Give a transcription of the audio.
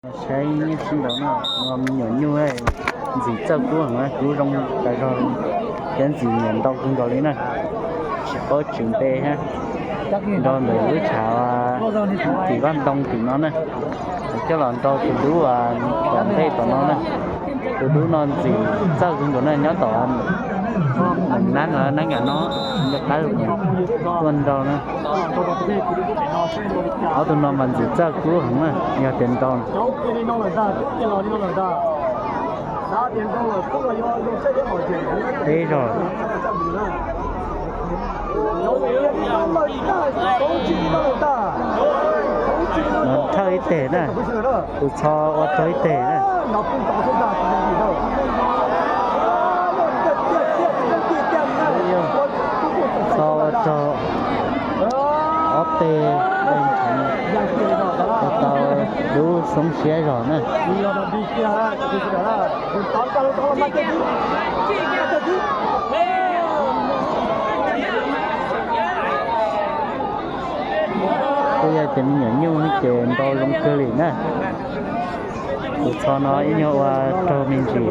Saib nyob sib nraud no, me nyuam nyuj ntxim txawj kub heev, kub zoo tas zog, thiab ntxim nyiam nrau kawg nkaus li na. Tsis paub tswv npe thiab. Nrau ntawm lub tshav tim vaj ntoo tim no na, coj los nrau tus dub tom ntej tom no na. Tus dub no ntxim txawj kawg nkaus na, nyob tom nab no, nab nkam no, nco qab tuaj nrau na. Ob tug no mas ntxim txawj kub heev na, yog tias nrau. Peb zog. Thawj ib teg na, tus txho ua rog ib teg na. Txho ua rog ob teg, ua tau dub xoob siab zog na. Kuj yog tias me nyuam nyuj ces nrau zoo kawg li na. Tus txho no ib nyuag ua raug me ntsis.